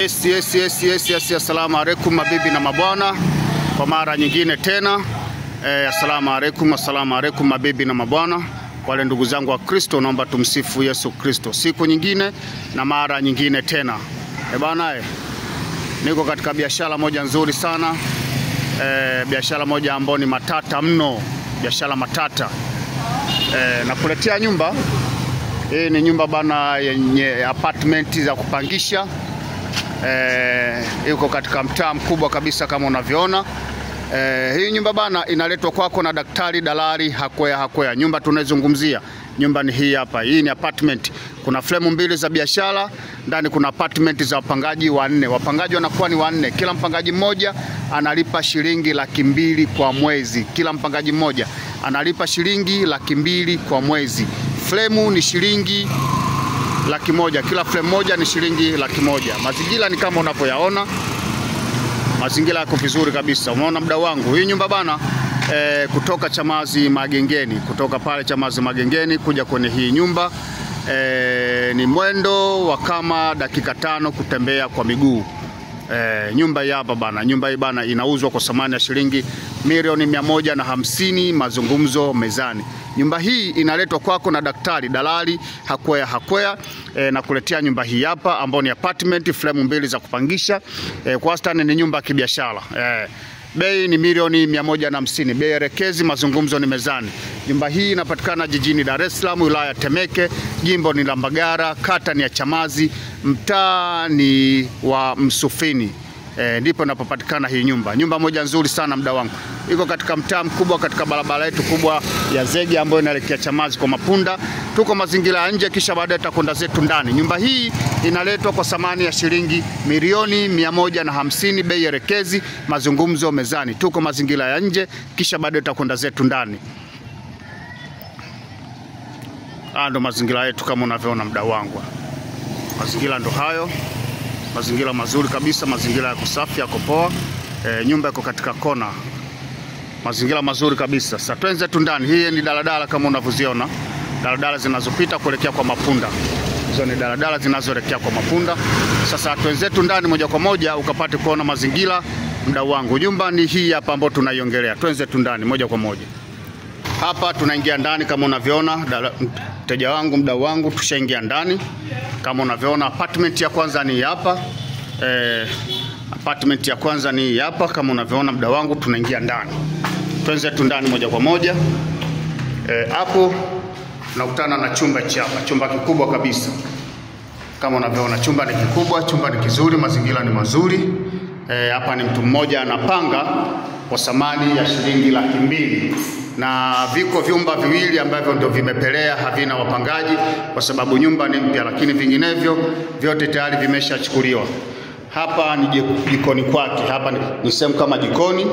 Yes, yes, yes, yes, yes, assalamu alaikum mabibi na mabwana, kwa mara nyingine tena. Assalamu alaikum, assalamu alaikum mabibi na mabwana. Wale ndugu zangu wa Kristo, naomba tumsifu Yesu Kristo. Siku nyingine na mara nyingine tena. Bana, niko katika biashara moja nzuri sana. Biashara moja ambayo ni matata mno, biashara matata. Nakuletea nyumba. Hii ni nyumba bana yenye apartment za kupangisha. Iko katika mtaa mkubwa kabisa kama unavyoona. Hii nyumba bana inaletwa kwako na Daktari Dalali Hakwea Hakwea. Nyumba tunayozungumzia, nyumba ni hii hapa. Hii ni apartment. Kuna fremu mbili za biashara, ndani kuna apartment za wapangaji wanne. Wapangaji wanakuwa ni wanne. Kila mpangaji mmoja analipa shilingi 200,000 kwa mwezi. Kila mpangaji mmoja analipa shilingi 200,000 kwa mwezi. Fremu ni shilingi 100,000. Kila fremu moja ni shilingi 100,000. Mazingira ni kama unavyoyaona. Mazingira yako vizuri kabisa. Umeona mda wangu. Hii nyumba bana kutoka Chamazi Magengeni, kutoka pale Chamazi Magengeni kuja kwenye hii nyumba ni mwendo wa kama dakika 5 kutembea kwa miguu. Nyumba hii hapa bana, nyumba hii bana inauzwa kwa thamani ya shilingi milioni 150, mazungumzo mezani. Nyumba hii inaletwa kwako na Daktari Dalali Hakwea Hakwea. Na kuletea nyumba hii hapa ambayo ni apartment, fremu mbili za kupangisha. Kwa wastani ni nyumba ya kibiashara. Bei ni milioni 150. Bei elekezi, mazungumzo ni mezani. Nyumba hii inapatikana jijini Dar es Salaam, wilaya Temeke, jimbo ni la Mbagala, kata ni ya Chamazi, mtaa ni wa Msufini. Ndipo inapopatikana hii nyumba. Nyumba moja nzuri sana mda wangu. Iko katika mtaa mkubwa, katika barabara yetu kubwa ya zege ambayo inaelekea Chamazi kwa Mapunda. Tuko mazingira ya nje, kisha baadaye tutakwenda zetu ndani. Nyumba hii inaletwa kwa thamani ya shilingi milioni 150, bei elekezi, mazungumzo mezani. Tuko mazingira ya nje, kisha baadaye tutakwenda zetu ndani. Ndo mazingira yetu kama unavyoona mda wangu. Mazingira ndo hayo. Mazingira mazuri kabisa, mazingira yako safi, yako poa. Nyumba iko katika kona. Mazingira mazuri kabisa. Sasa twende tu ndani. Hii ni daladala kama unavyoziona. Daladala zinazopita kuelekea kwa Mapunda. Hizo ni daladala zinazoelekea kwa Mapunda. Sasa twende tu ndani moja kwa moja ukapate kuona mazingira mda wangu. Nyumba ni hii hapa ambayo tunaiongelea. Twende tu ndani moja kwa moja. Hapa tunaingia ndani kama unavyoona, mteja wangu, mdau wangu, tushaingia ndani. Kama unavyoona apartment ya kwanza ni hapa. Apartment ya kwanza ni hapa kama unavyoona mdau wangu, tunaingia ndani. Tuanze tu ndani moja kwa moja. Hapo tunakutana na chumba cha hapa, chumba kikubwa kabisa. Kama unavyoona chumba ni kikubwa, chumba ni kizuri, mazingira ni mazuri. Hapa ni mtu mmoja anapanga kwa thamani ya shilingi 200,000. Na viko vyumba viwili ambavyo ndio vimepelea, havina wapangaji kwa sababu nyumba ni mpya, lakini vinginevyo vyote tayari vimeshachukuliwa. Hapa ni jikoni kwake. Hapa ni sehemu kama jikoni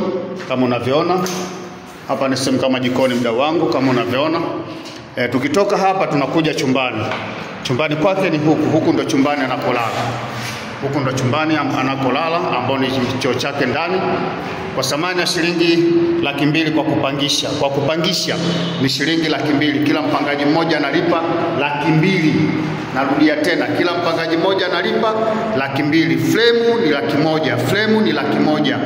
kama unavyoona. Hapa ni sehemu kama jikoni mda wangu kama unavyoona. Tukitoka hapa tunakuja chumbani. Chumbani kwake ni huku. Huku ndo chumbani anakolala. Huku ndo chumbani anakolala ambao ni choo chake ndani. Kwa thamani ya shilingi 200,000 kwa kupangisha. Kwa kupangisha ni shilingi 200,000. Kila mpangaji mmoja analipa 200,000. Narudia tena, kila mpangaji mmoja analipa 200,000. Fremu ni 100,000. Fremu ni 100,000.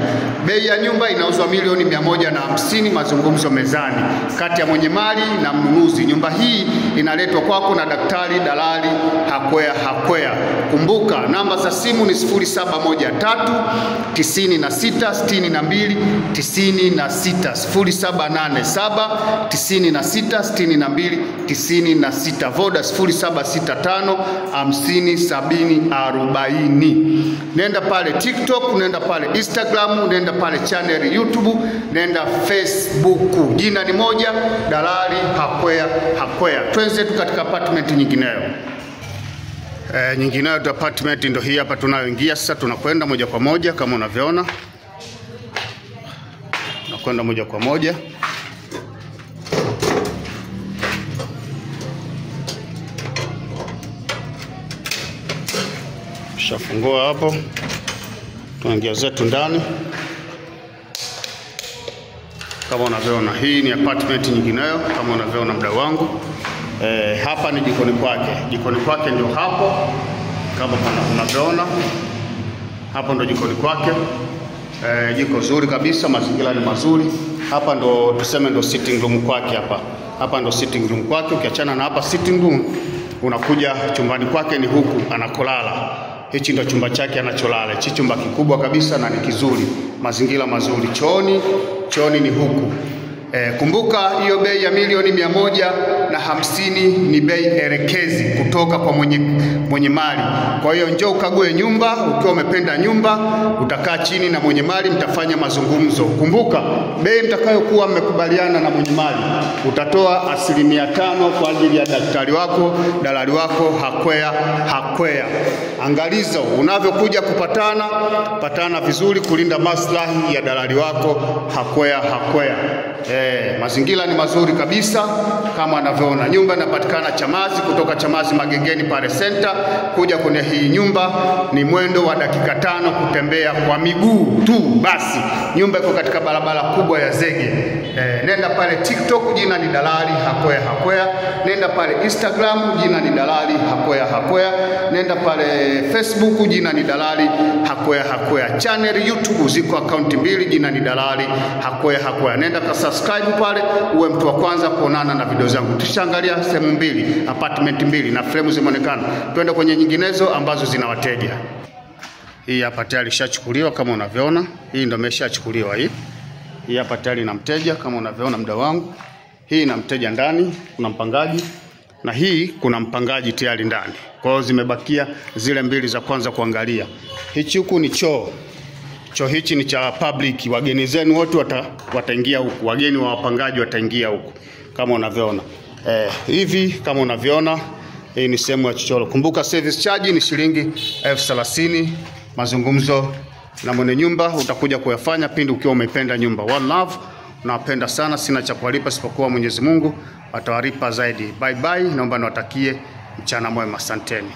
Bei ya nyumba inauzwa milioni 150, mazungumzo mezani kati ya mwenye mali na mnunuzi. Nyumba hii inaletwa kwako na Daktari Dalali Hakwea Hakwea. Kumbuka namba za simu ni 0713 96 62 96, 0787 96 62 96, Voda 0765 50 70 40. Nenda pale TikTok, nenda pale Instagram, nenda pale channel YouTube, nenda Facebook. Jina ni moja, Dalali Hakwea Hakwea. Twenzetu katika apartment nyingineyo. Nyingineyo apartment ndio hii hapa tunayoingia sasa. Tunakwenda moja kwa moja kama unavyoona. Tunakwenda moja kwa moja. Shafungua hapo. Tunaingia zetu ndani. Kama unavyoona hii ni apartment nyingineyo kama unavyoona mda wangu. Hapa ni jikoni kwake. Jikoni kwake ndio hapo. Kama unavyoona hapo ndo jikoni kwake. Jiko zuri kabisa, mazingira ni mazuri. Hapa ndo tuseme ndo sitting room kwake hapa. Hapa ndo sitting room kwake. Ukiachana na hapa sitting room, unakuja chumbani kwake ni huku anakolala. Hichi ndo chumba chake anacholala. Hichi chumba kikubwa kabisa na ni kizuri. Mazingira mazuri. Chooni ni huku. Kumbuka hiyo bei ya 150,000,000 ni bei elekezi kutoka kwa mwenye mali. Kwa hiyo njoo ukague nyumba, ukiwa umependa nyumba utakaa chini na mwenye mali mtafanya mazungumzo. Kumbuka bei mtakayokuwa mmekubaliana na mwenye mali utatoa 5% kwa ajili ya daktari wako, dalali wako Hakwea Hakwea. Angalizo unavyokuja kupatana, patana vizuri kulinda maslahi ya dalali wako Hakwea Hakwea. Mazingira ni mazuri kabisa kama unavyoona. Nyumba inapatikana Chamazi, kutoka Chamazi Magengeni pale center kuja kwenye hii nyumba ni mwendo wa dakika 5 kutembea kwa miguu tu basi. Nyumba iko katika barabara kubwa ya zege. Nenda pale TikTok jina ni Dalali Hakwea Hakwea, nenda pale Instagram jina ni Dalali Hakwea Hakwea, nenda pale Facebook jina ni Dalali Hakwea Hakwea. Channel YouTube ziko account 2 jina ni Dalali Hakwea Hakwea. Nenda ka subscribe pale uwe mtu wa kwanza kuonana na video zangu. Tushaangalia sehemu 2, apartment 2 na frame zimeonekana. Twende kwenye nyinginezo ambazo zina wateja. Hii hapa tayari ishachukuliwa kama unavyoona. Hii ndio imeshachukuliwa hii. Hii hapa tayari na mteja kama unavyoona mda wangu. Hii na mteja ndani, kuna mpangaji. Na hii kuna mpangaji tayari ndani. Kwa hiyo zimebakia zile 2 za kwanza kuangalia. Hichi huku ni choo. Choo hichi ni cha public, wageni zenu wote wataingia huku, wageni wa wapangaji wataingia huku kama unavyoona. Hivi kama unavyoona hii ni sehemu ya chochoro. Kumbuka service charge ni shilingi 30,000. Mazungumzo na mwenye nyumba utakuja kuyafanya pindi ukiwa umeipenda nyumba. One love, nawapenda sana, sina cha kuwalipa isipokuwa Mwenyezi Mungu atawalipa zaidi. Bye bye, naomba niwatakie mchana mwema, asanteni.